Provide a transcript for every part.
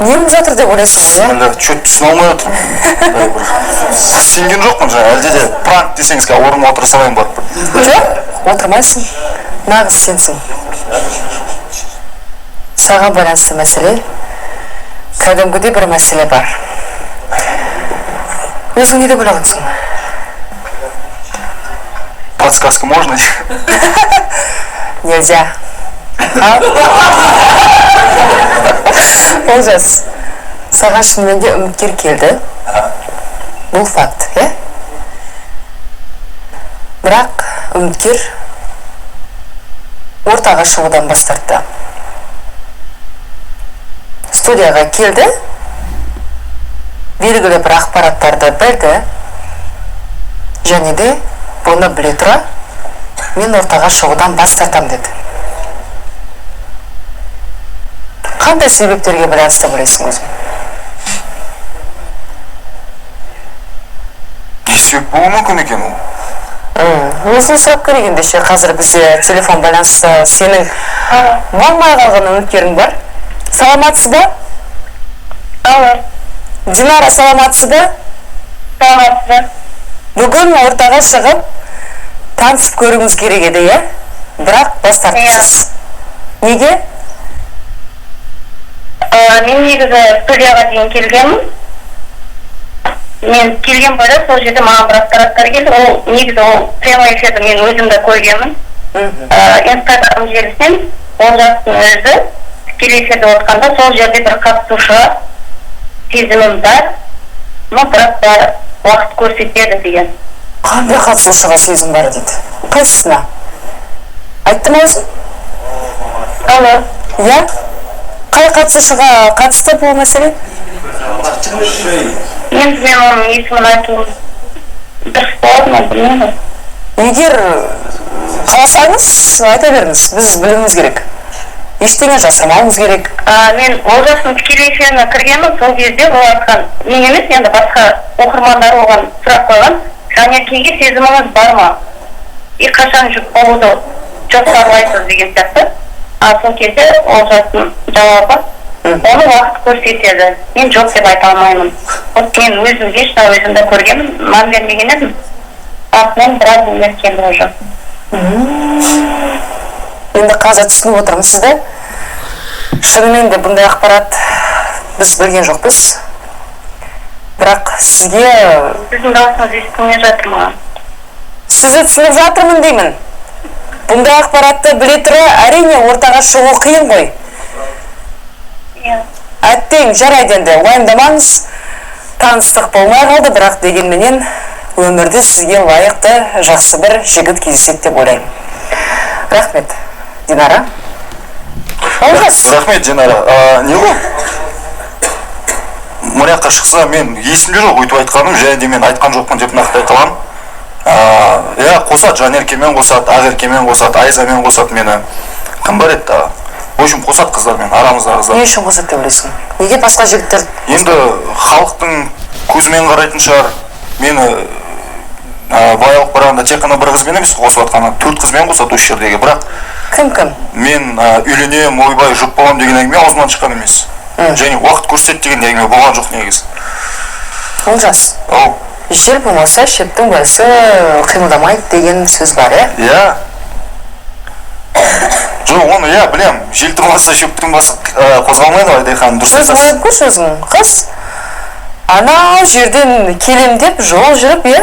Не болып жатыр деп ойлайсың ғой, иә? Әлі чё түсіне алмай отырмын. Сенген жоқпын жаңа, әлде де пранк десеңіз, қазір орныма отыра салайын барып. Жоқ, отырмайсың. Нағыз сенсің. Саған байланысты мәселе, кәдімгідей бір мәселе бар. Өзің не деп ойлағансың? Подсказку можно? Нельзя. Олжас, саған шынымен де үміткер келді. Бұл факт, иә? Бірақ үміткер ортаға шығудан бас тартты. Студияға келді, белгілі бір ақпараттарды білді, және де бұны біле тұра мен ортаға шығудан бас тартам деді. Қандай себептерге байланысты ойлайсың өзің? Не себеп болуы мүмкін екен ол? Өзің сұрап көрейік ендеше. Қазір бізде телефон байланысы, сенің болмай қалған үміткерің бар. Саламатсыз ба? Алло. Динара, саламатсыз ба? Саламатсыз ба? Бүгін ортаға шығып танысып көруіңіз керек еді, иә? Бірақ бас тартыпсыз. Неге? Мен негізі студияға дейін келгенмін. Мен келген бойда сол жерде маған бір ақпараттар келді. Ол негізі ол прямой эфирді мен өзім де көргенмін. Инстаграм желісінен Олжастың өзі тікелей эфирде отқанда сол жерде бір қатысушыға сезімім бар, но бірақ бәрі уақыт көрсетеді деген. Қандай қатысушыға сезім бар дейді? Қайсысына? Айтты ма өзің? Алло. Иә? Қай қатысушыға қатысты бұл мәселе? Енді мен оның есімін айтуым дұрыс болады ма, білмеймін. Егер қаласаңыз, айта беріңіз, біз білуіміз керек. Ештеңе жасырмауымыз керек. Мен Олжастың тікелей эфиріне кіргенмін, сол кезде ол айтқан, мен емес, енді басқа оқырмандар оған сұрақ қойған, Жанеркеге сезіміңіз бар ма? И қашан жұп болуды жоспарлайсыз деген сияқты. Сол кезде Олжастың жауабы, оны уақыт көрсетеді. Мен жоқ деп айта алмаймын. Вот мен өзім лично өзімді көргенмін, мән бермеген едім. Артынан біраз нелер келді уже. Енді қазір түсініп отырмын сізді. Шынымен де бұндай ақпарат біз білген жоқпыз. Бірақ сізге... Сіздің дауысыңыз естілмей жатыр маған. Сізді түсініп жатырмын деймін. Бұндай ақпаратты біле тұра, әрине ортаға шығу қиын ғой. Әттең, жарайды енді, уайымдамаңыз. Таныстық болмай қалды, бірақ дегенменен өмірде сізге лайықты жақсы бір жігіт кездеседі деп ойлаймын. Рахмет, Динара. Олжас. Рахмет, Динара. Не ғой? Мына шықса, мен есімде жоқ өйтіп айтқаным, және де мен айтқан жоқпын деп нақты айта аламын. Иә, қосады, Жанеркемен қосады, Ақеркемен қосады, Айзамен қосады мені. Кім бар еді тағы? В общем, қосады қыздармен, арамыздағы қыздар. Не үшін қосады деп ойлайсың? Неге басқа жігіттер? Енді халықтың көзімен қарайтын шығар. Мені былай алып қарағанда тек қана бір қызбен емес қосып жатқаны, 4 қызбен қосады осы жердегі. Бірақ кім-кім? Мен үйленемін, ойбай, жұп боламын деген әңгіме аузымнан шыққан емес. Және уақыт көрсетеді деген әңгіме болған жоқ негізі. Олжас. Ау. Жер болмаса шөптің басы қимылдамайды деген сөз бар, иә? Иә. Жоқ, оны иә, білем. Жел тұрмаса шөптің басы қозғалмайды ғой, Айдай ханым, дұрыс Өзің айтасыз. ойлап көрші өзің. Қыз анау жерден келем деп жол жүріп, иә?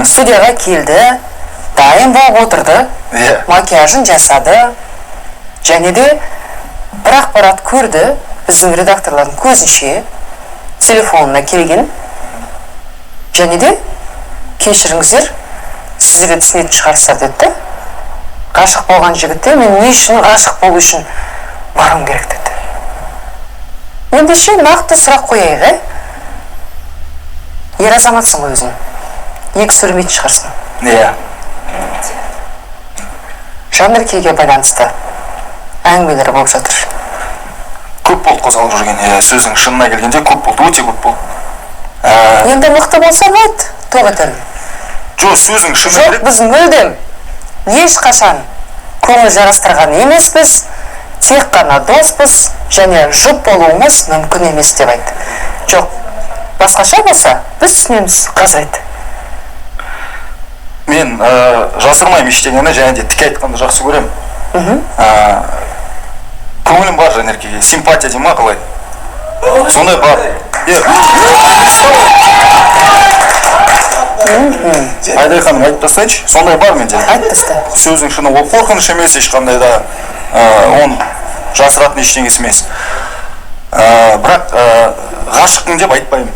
Студияға келді, дайын болып отырды, макияжын жасады, және де бір ақпарат көрді, біздің редакторлардың көзінше телефонына келген, және де кешіріңіздер, сіздер де түсінетін шығарсыздар деді де. Ғашық болған жігітте мен не үшін ғашық болу үшін баруым керек деді. Ендеше нақты сұрақ қояйық, ә? Ер азаматсың ғой өзің. Екі сөйлемейтін шығарсың. Иә. Жанеркеге байланысты әңгімелер болып жатыр. Көп болды қозғалып жүрген, иә, сөздің шынына келгенде көп болды, өте көп болды. Енді мықты болсаң айт, тоқ етерім. Жоқ, сөздің шыны Жоқ, керек. біз мүлдем ешқашан көңіл жарастырған емеспіз, тек қана доспыз Және жұп болуымыз мүмкін емес деп айт. Жоқ, басқаша болса, біз түсінеміз, қазір айт. Мен жасырмаймын ештеңені, және де тіке айтқанды жақсы көремін. Көңілім бар Жанеркеге, симпатия дей ма қалай? Сондай бар. Айдай ханым, айтып тастайыншы, сондай бар менде. Айтып таста. Сөздің шыны, ол қорқыныш емес ешқандай да, оның жасыратын ештеңесі емес. Бірақ ғашықпын деп айтпаймын.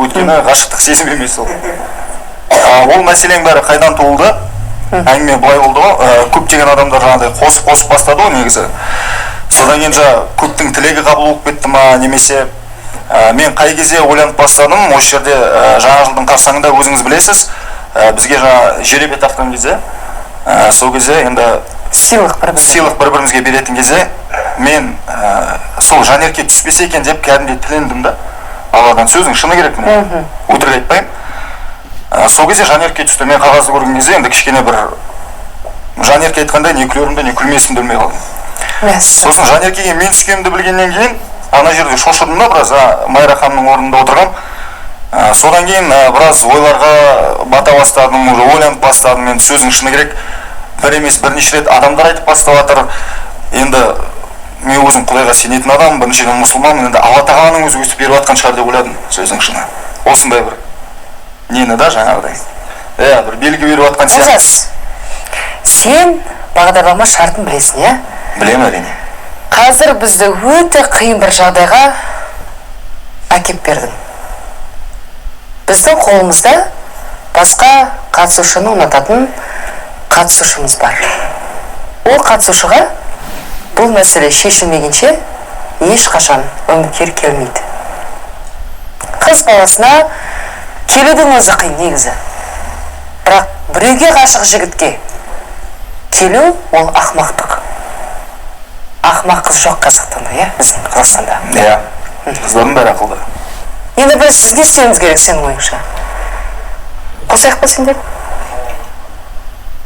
Өйткені ғашықтық сезім емес ол. Ол мәселенің бәрі қайдан туылды? Әңгіме былай болды ғой, көптеген адамдар жаңағыдай қосып-қосып бастады ғой негізі. Содан кейін жаңа көптің тілегі қабыл болып кетті ма, немесе мен қай кезде ойланып бастадым, осы жерде жаңа жылдың қарсаңында өзіңіз білесіз, бізге жаңа жеребе тартқан кезде, сол кезде енді сыйлық бір-бірімізге беретін кезде мен сол Жанерке түспесе екен деп кәдімгідей тілендім да. Алладан, сөздің шыны керек міне. Өтірік айтпаймын. Сол кезде Жанерке түсті. Мен қағазды көрген кезде енді кішкене бір Жанерке айтқанда не күлерімді, не күлмесімді білмей қалдым. Сосын Жанеркеге мен түскенімді білгеннен кейін ана жерде шошыдым да біраз, Майра ханымның орнында отырғам. Содан кейін біраз ойларға бата бастадым, уже ойланып бастадым. Мен сөздің шыны керек, бір емес бірнеше рет адамдар айтып бастап жатыр. Енді мен өзім Құдайға сенетін адаммын, біріншіден мұсылманмын, енді Алла тағаланың өзі өстіп беріп жатқан шығар деп ойладым. Сөздің шыны. Осындай бір нені да жаңағыдай. Бір белгі беріп жатқан сияқты. Олжас, сен бағдарлама шартын білесің, иә? Білемін, әрине. Қазір бізді өте қиын бір жағдайға әкеп бердің. Біздің қолымызда басқа қатысушыны ұнататын қатысушымыз бар. Ол қатысушыға бұл мәселе шешілмегенше ешқашан үміткер келмейді. Қыз баласына келудің өзі қиын негізі. Бірақ біреуге ғашық жігітке келу ол ақмақтық. Ақмақ қыз жоқ Қазақстанда, иә, біздің Қазақстанда. Иә, қыздардың бәрі ақылды. Енді біз сізге істеуіміз керек сенің ойыңша. Қосайық па сендер?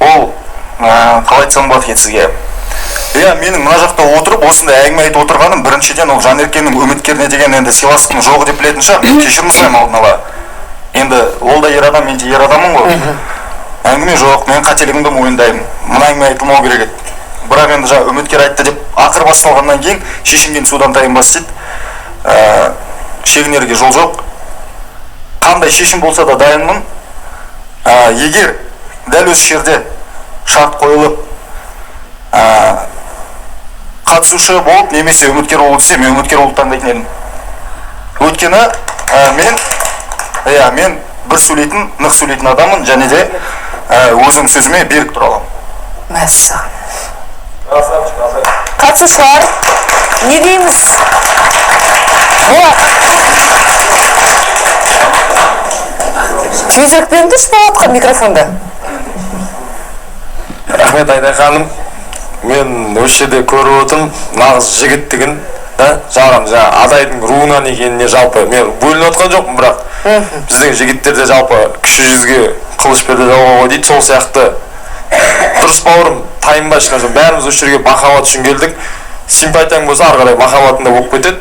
Ол, қалай айтсам болады екен сізге? Иә, менің мына жақта отырып, осындай әңгіме айтып отырғаным, біріншіден ол Жанеркенің үміткеріне деген енді сыйластықтың жоғы деп білетін шығар. Мен кешірім сұраймын алдын ала. Енді ол да ер адам, мен де ер адаммын ғой. Әңгіме жоқ, мен қателігімді мойындаймын. Мына әңгіме айтылмау керек еді. Бірақ енді жаңа үміткер айтты деп ақыр басталғаннан кейін шешінген судан тайынбас дейді. Шегінерге жол жоқ. Қандай шешім болса да дайынмын. Егер дәл осы жерде шарт қойылып, қатысушы болып немесе үміткер болып десе, мен үміткер болып таңдайтын едім. Өйткені мен бір сөйлейтін, нық сөйлейтін адаммын, және де өзім сөзіме берік тұра аламын. Мәссаған. Қатысушылар, не дейміз? Болат. Тезірек беріңдерші Болатқа микрофонды. Рахмет, Айдай ханым. Мен осы жерде көріп отырмын, нағыз жігіттігін, жағам, жаңа Адайдың руынан екеніне жалпы мен бөлініп отқан жоқпын, бірақ біздің жігіттерде жалпы кіші жүзге қылыш берді жауға ғой дейді, сол сияқты. Дұрыс бауырым, тайынба ешқашан. Бәріміз осы жерге махаббат үшін келдік. Симпатияң болса ары қарай махаббатың да болып кетеді.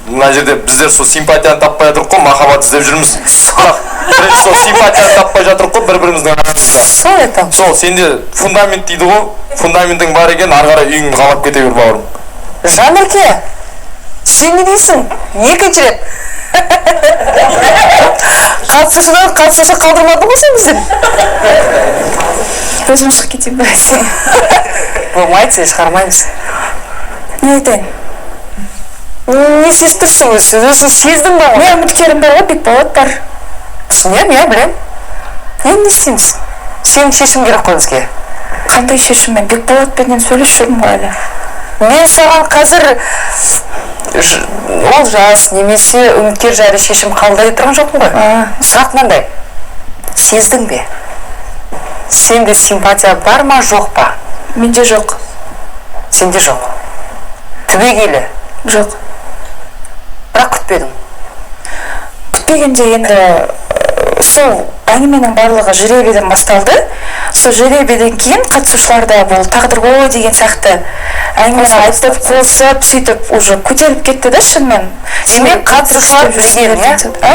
Мына жерде біздер сол симпатияны таппай жатырық қой, махаббат іздеп жүрміз. Бірақ бірінші сол симпатияны таппай жатырық қой бір-біріміздің арамызда. Сол айтамын. Сол сенде фундамент дейді ғой, фундаментің бар екен, ары қарай үйіңді қалап кете бер бауырым. Жанерке, сен не дейсің? Екінші рет. Қатысушыдан қатысушы қалдырмадың ғой сен бізден? Өзім шығып кетейін ба? Болмайды, сені шығармаймыз. Не айтайын? Не сезіп тұрсың өзі? Өзің сездің ба оны? Мен үміткерім бар ғой, Бекболат бар. Түсінемін, иә, білемін. Енді не істейміз? Сенің шешім керек қой бізге. Қандай шешім? Мен Бекболатпенен сөйлесіп жүрмін ғой әлі. Мен саған қазір Олжас немесе үміткер жайлы шешім қабылдай тұрған жоқпын ғой. Сұрақ мынандай. Сездің бе? Сенде симпатия бар ма, жоқ па? Менде жоқ. Сенде жоқ. Түбегейлі? Жоқ. Бірақ күтпедің? Күтпегенде енді сол әңгіменің барлығы жеребеден басталды. Сол жеребеден кейін қатысушыларда бұл тағдыр ғой деген сияқты әңгімені айтып, қосып, сөйтіп уже көтеріліп кетті да шынымен. Демек, қатысушылар білген, иә?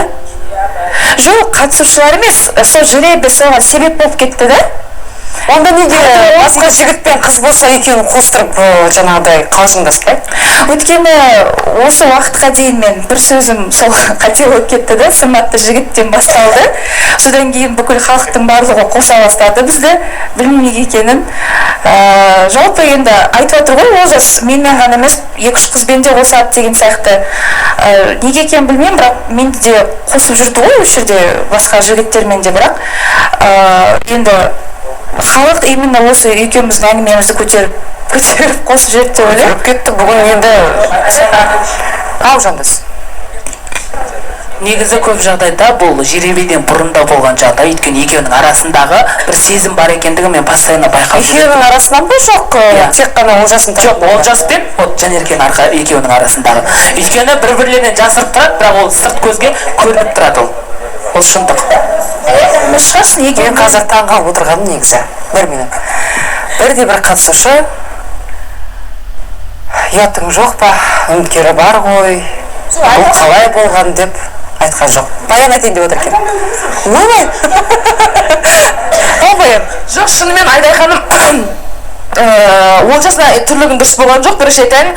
Жоқ, қатысушылар емес, сол жеребе соған себеп болып кетті да. Онда неге басқа жігіт пен қыз болса екеуін қостырып жаңағыдай қалжыңдаспайды? Өйткені осы уақытқа дейін мен бір сөзім сол қате болып кетті да, сымбатты жігіттен басталды. Содан кейін бүкіл халықтың барлығы қоса бастады бізді, білмеймін неге екенін. Жалпы енді айтып отыр ғой Олжас, менімен ғана емес, 2-3 қызбен де қосады деген сияқты. Неге екенін білмеймін, бірақ менді де қосып жүрді ғой осы жерде басқа жігіттермен де, бірақ енді халық именно осы екеуміздің әңгімемізді көтеріп қосып жіберді деп ойлаймын. Көтеріп кетті бүгін енді. Ау, Жандос. Негізі көп жағдайда бұл жеребеден бұрын да болған жағдай, өйткені екеуінің арасындағы бір сезім бар екендігін мен постоянно байқап жүрдім. Екеуінің арасынан ба? Жоқ, тек қана Олжастың тарапынан. Жоқ, Олжас пен Жанеркенің екеуінің арасындағы. Өйткені бір-бірлерінен жасырып тұрады, бірақ ол сырт көзге көрініп тұрады ол. Ол шындық. Шығарсың, мен қазір таңғалып отырғаным негізі. Бір минут. Бірде бір қатысушы ұятың жоқ па, үміткері бар ғой, бұл қалай болған деп айтқан жоқ. Баян айтайын деп отыр екен. Ойбай. Ал Баян. Жоқ, шынымен Айдай ханым, Олжасына түрлігін дұрыс болған жоқ. Бірінші айтайын,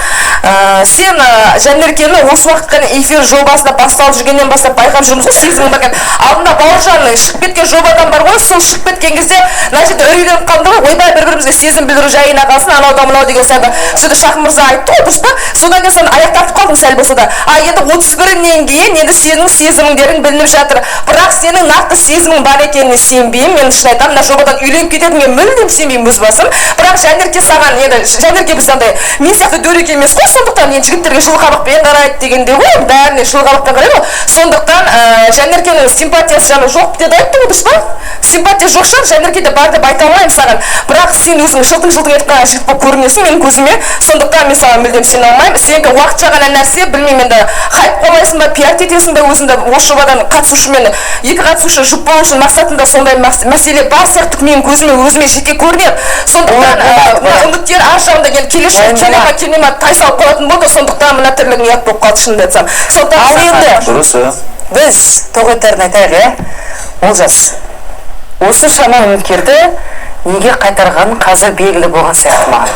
сен Жанеркені осы уақытқа эфир жобасында басталып жүргеннен бастап байқап жүрміз ғой, сезімің бар екен. Алдында Бауыржанның шығып кеткен жобадан бар ғой, сол шығып кеткен кезде мына жерде үрейленіп қалды ғой, ойбай, бір-бірімізге сезім білдіру жайына қалсын, анау да мынау деген сияқты. Сөйтіп Шах мырза айтты ғой, дұрыс па? Содан кейін сен аяқ тартып қалдың сәл болса да. А енді 31-інен кейін енді сенің сезіміңдерің білініп жатыр. Бірақ сенің нақты сезімің бар екеніне сенбеймін. Мен шын айтамын, мына жобадан үйленіп кететініңе мүлдем сенбеймін өз басым. Бірақ Жанерке саған, енді Жанерке біз андай мен сияқты дөрекі емес қой, сондықтан енді жігіттерге жылы қабақпен қарайды дегенде ғой, бәріне жылы қабақпен қарайды ғой. Сондықтан Жанеркенің симпатиясы жаңа жоқ деді айтты ғой, дұрыс па? Симпатия жоқ шығар, Жанерке де бар деп айта алмаймын саған. Бірақ сен өзің жылтың-жылтың етіп қалған жігіт болып көрінесің менің көзіме, сондықтан мен саған мүлдем сене алмаймын. Сенікі уақытша ғана нәрсе, білмеймін енді, хайп қылмайсың ба, пиар етесің бе өзіңді осы жобадан қатысушымен, екі қатысушы жұп болу үшін мақсатында сондай мәселе бар сияқты менің көзіме өзіме жеке көрінеді. Сондықтан мына үміткер ар жағында енді келесі жылы келе ма, келмей ма, тай салып қалатын болды, сондықтан мына тірлігің ұят болып қалды, шынымды айтсам. Сондықтан ал енді дұрыс, біз тоғайтарын айтайық, иә? Олжас, осы шама үміткерді неге қайтарғанын қазір белгілі болған сияқты маған.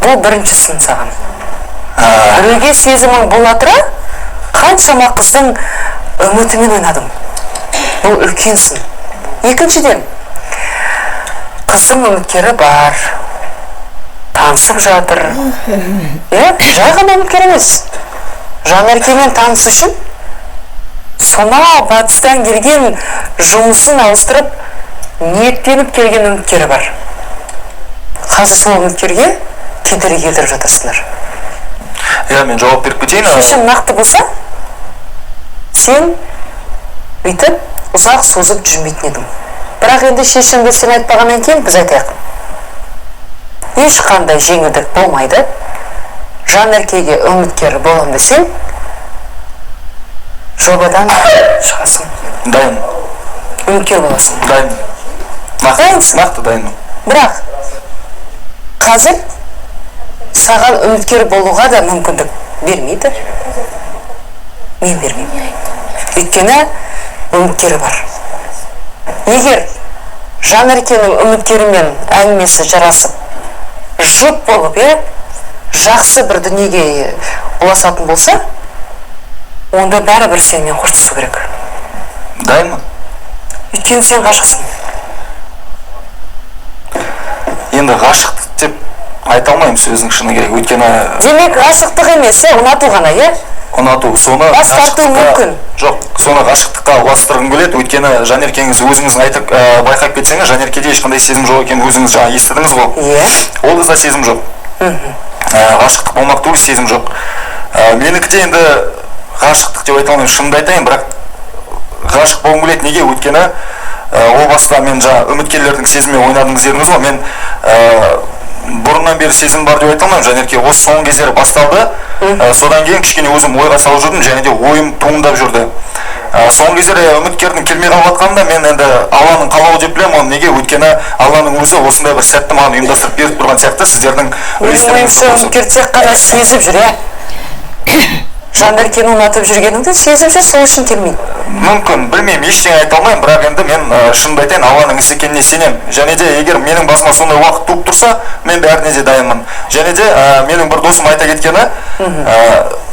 Бұл бірінші сын саған. Біреуге сезімің бола тұра, қаншама қыздың үмітімен ойнадың. Бұл үлкен сын. Екіншіден, қыздың үміткері бар, танысып жатыр. Жай ғана үміткер емес. Жанеркемен танысу үшін сонау батыстан келген жұмысын ауыстырып, ниеттеніп келген үміткері бар. Қазір сол үміткерге кедергі келтіріп жатырсыңдар. Иә, мен жауап беріп кетейін. Шешім нақты болса, сен бүйтіп ұзақ созып жүрмейтін едің. Бірақ енді шешімді сен айтпағаннан кейін біз айтайық. Ешқандай жеңілдік болмайды. Жанеркеге үміткер болам десең, жобадан шығасың. Дайын. Үміткер боласың. Дайын. Дайынсың. Нақты дайынмын. Бірақ қазір саған үміткер болуға да мүмкіндік бермейді. Мен бермеймін. Өйткені үміткері бар. Егер Жанеркенің үміткерімен әңгімесі жарасып, жұп болып, жақсы бір дүниеге ұласатын болса, онда бәрібір сенімен қоштасу керек. Дайынмын. Өйткені сен ғашықсың. Енді ғашықтық деп айта алмаймын, сөздің шыны керек. Өйткені демек ғашықтық емес, ұнату ғана, иә? Ұнату, соны бас тарту мүмкін. Жоқ, соны ғашықтыққа ұластырғым келеді. Өйткені Жанеркеңіз өзіңіз айтып байқап кетсеңіз, Жанеркеде ешқандай сезім жоқ екенін өзіңіз жаңа естідіңіз ғой. Иә. Ол қызда сезім жоқ. Ғашықтық болмақ түгіл сезім жоқ. Менікі де енді ғашықтық деп айта алмаймын, шынымды айтайын, бірақ ғашық болғым келеді. Неге? Өйткені о баста мен жаңа үміткерлердің сезімімен ойнадыңыз дедіңіз ғой. Мен бұрыннан бері сезім бар деп айта алмаймын. Жанерке осы соңғы кездері басталды. Содан кейін кішкене өзім ойға салып жүрдім, және де ойым туындап жүрді. Соңғы кездері үміткердің келмей қалып жатқанында мен енді Алланың қалауы деп білемін оны. Неге? Өйткені Алланың өзі осындай бір сәтті маған ұйымдастырып беріп тұрған сияқты сіздердің Менің ойымша, үміткер тек қана сезіп жүр, иә, Жанеркені ұнатып жүргеніңді сезіп жүр, сол үшін келмейді. Мүмкін, білмеймін, ештеңе айта алмаймын, бірақ енді мен шынымды айтайын, Алланың ісі екеніне сенемін. Және де егер менің басыма сондай уақыт туып тұрса, мен бәріне де дайынмын. Және де менің бір досым айта кеткені,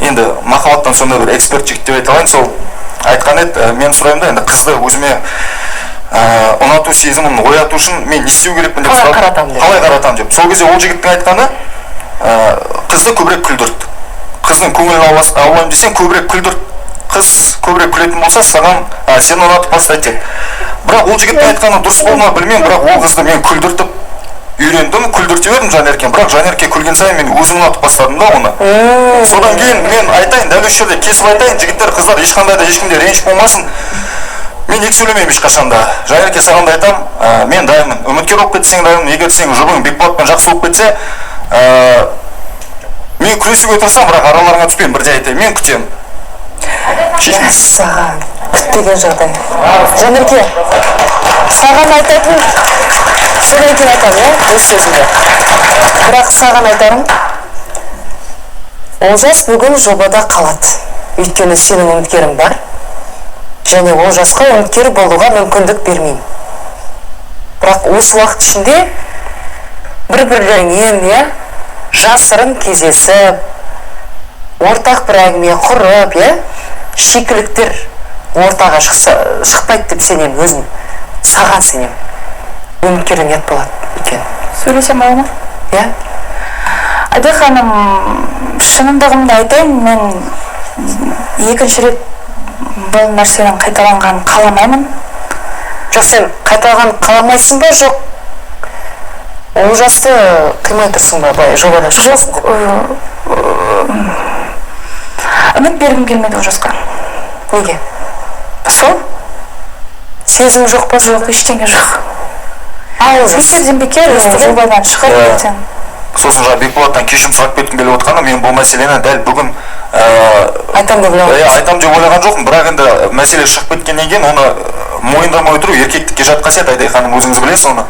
енді махаббаттан сондай бір эксперт жігіт деп айта алайын, сол айтқан еді, мен сұраймын да, енді қызды өзіме ұнату сезімін ояту үшін мен не істеу керекпін деп Қалай сұрадым. Қаратамын деп. Қалай қаратамын деп. Сол кезде ол жігіттің айтқаны, қызды көбірек күлдірт. Қыздың көңілін аулаймын десең, көбірек күлдірт. Қыз көбірек күлетін болса, саған сені ұнатып бастайды деп. Бірақ ол жігіттің айтқаны дұрыс болды ма білмеймін, бірақ ол қызды мен күлдіртіп үйрендім, күлдірте бердім Жанеркені. Бірақ Жанерке күлген сайын мен өзім ұнатып бастадым да оны. Содан кейін мен айтайын, дәл осы жерде кесіп айтайын, жігіттер, қыздар, ешқандай да ешкімде реніш болмасын. Мен екі сөйлемеймін ешқашан да. Жанерке, саған да айтамын, мен дайынмын. Үміткер болып кетсең дайынмын. Егер сенің жұбың Бекболатпен жақсы болып кетсе, мен күресуге тырысамын, бірақ араларыңа түспеймін, бірден айтайын. Мен күтемін. Мәссаған, күтпеген жағдай. Жанерке, саған айтатын, содан кейін айтамын, иә, өз сөзімді. Бірақ саған айтарым, Олжас бүгін жобада қалады. Өйткені сенің үміткерің бар. Және Олжасқа үміткер болуға мүмкіндік бермеймін. Бірақ осы уақыт ішінде бір-бірлеріңнен, иә, жасырын кездесіп, ортақ бір әңгіме құрып, иә, шикіліктер ортаға шықса, шықпайды деп сенемін өзім. Саған сенемін. Үміткерден ұят болады екен. Сөйлесем бола ма? Иә? Айдай ханым, шынындығымды айтайын, мен екінші рет бұл нәрсенің қайталанғанын қаламаймын. Жоқ, сен қайталағанын қаламайсың ба, жоқ? Олжасты қимай тұрсың ба, былай жобадан шықпасын Жоқ, деп? Үміт бергім келмеді Олжасқа. Неге? Сол? Сезім жоқ па? Жоқ, ештеңе жоқ. Ал Олжас? Бекерден бекер жобадан шығып ертең. Сосын жаңа Бекболаттан кешірім сұрап кеткім келіп отқаны, мен бұл мәселені дәл бүгін Айтам деп ойлаған иә, айтам деп ойлаған жоқпын, бірақ енді мәселе шығып кеткеннен кейін оны мойындамай отыру еркектікке жат қасиет, Айдай ханым, өзіңіз білесіз оны.